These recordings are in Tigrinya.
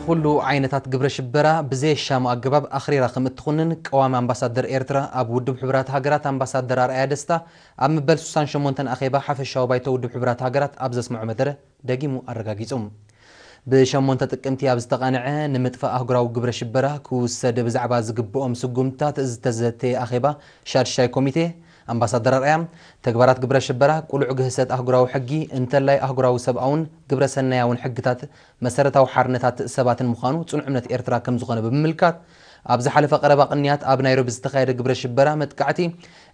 ኩሉ ዓይነታት ግብረ ሽበራ ብዘየሻሙ ኣገባብ ኣኽሪራ ከም እትኹንን ቀዋሚ ኣምባሳደር ኤርትራ ኣብ ውድብ ሕቡራት ሃገራት ኣምባሳደር ኣርኣያ ደስታ ኣብ መበል ሱሳን ሸሞንተን ኣኼባ ሓፈሻዊ ባይቶ ውድብ ሕቡራት ሃገራት ኣብ ዘስምዖ መደረ ደጊሙ ኣረጋጊጹ። ብሸሞንተ ጥቅምቲ ኣብ ዝተቓንዐ ንምጥፋእ ኣህጉራዊ ግብረ ሽበራ ክውሰድ ብዛዕባ ዝግብኦም ስጉምትታት ዝተዘተየ ኣኼባ ሻድሻይ ኮሚቴ ኣምባሳደር ኣርኣያ፣ ተግባራት ግብረ ሽበራ ቁሉዕ ግህሰት ኣህጉራዊ ሕጊ እንተላይ ኣህጉራዊ ሰብኣውን ግብረ ሰናያውን ሕግታት መሰረታዊ ሓርነታት ሰባትን ምዃኑ ጽኑዕ እምነት ኤርትራ ከም ዝኾነ ብምምልካት፣ ኣብ ዝሓለፈ ቀረባ ቅንያት ኣብ ናይሮቢ ዝተኻየደ ግብረ ሽበራ መጥቃዕቲ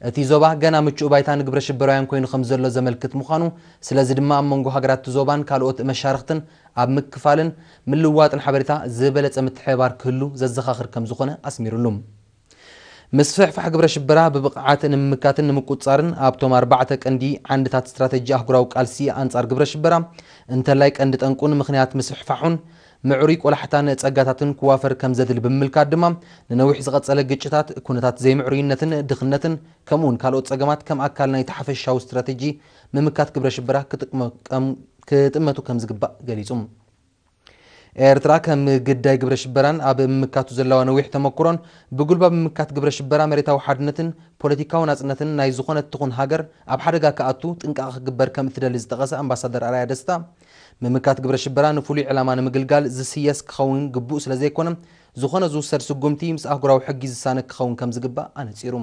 እቲ ዞባ ገና ምቹእ ባይታ ንግብረ ሽበራውያን ኮይኑ ከም ዘሎ ዘመልክት ምዃኑ፣ ስለዚ ድማ ኣብ መንጎ ሃገራት እቲ ዞባን ካልኦት መሻርኽትን ኣብ ምክፋልን ምልውዋጥን ሓበሬታ ዝበለጸ ምትሕብባር ክህሉ ዘዘኻኽር ከም ዝኾነ ኣስሚሩሉ። ምስፍሕፋሕ ግብረ ሽበራ ብብቕዓት ንምምካትን ንምቁጽጻርን ኣብቶም ኣርባዕተ ቀንዲ ዓንድታት ስትራተጂ ኣህጉራዊ ቃልሲ ኣንጻር ግብረ ሽበራ እንተላይ ቀንዲ ጠንቁን ምኽንያት ምስፍሕፋሑን ምዕሩይ ቆላሕታን ጸጋታትን ክዋፈር ከም ዘድሊ ብምምልካት ድማ ንነዊሕ ዝቐጸለ ግጭታት፣ ኩነታት ዘይምዕሩይነትን ድኽነትን ከምኡውን ካልኦት ጸገማት ከም ኣካል ናይቲ ሓፈሻዊ ስትራተጂ ምምካት ግብረ ሽበራ ክጥቅመ- ከም- ክጥመቱ ከም ዝግባእ ገሊጹ። ኤርትራ ከም ግዳይ ግብረ ሽበራን ኣብ ምምካቱ ዘለዋ ነዊሕ ተመኩሮን ብጉልባብ ምምካት ግብረ ሽበራ መሬታዊ ሓድነትን ፖለቲካዊ ናጽነትን ናይ ዝኾነት ትኹን ሃገር ኣብ ሓደጋ ክኣቱ ጥንቃቐ ክግበር ከም እትደሊ ዝጠቐሰ ኣምባሳደር ኣርኣያ ደስታ፣ ምምካት ግብረ ሽበራ ንፍሉይ ዕላማ ንምግልጋል ዝስየስ ክኸውን ግቡእ ስለ ዘይኮነ፣ ዝኾነ ዝውሰድ ስጉምቲ ምስ ኣህጉራዊ ሕጊ ዝሳነ ክኸውን ከም ዝግባእ ኣነጺሩ።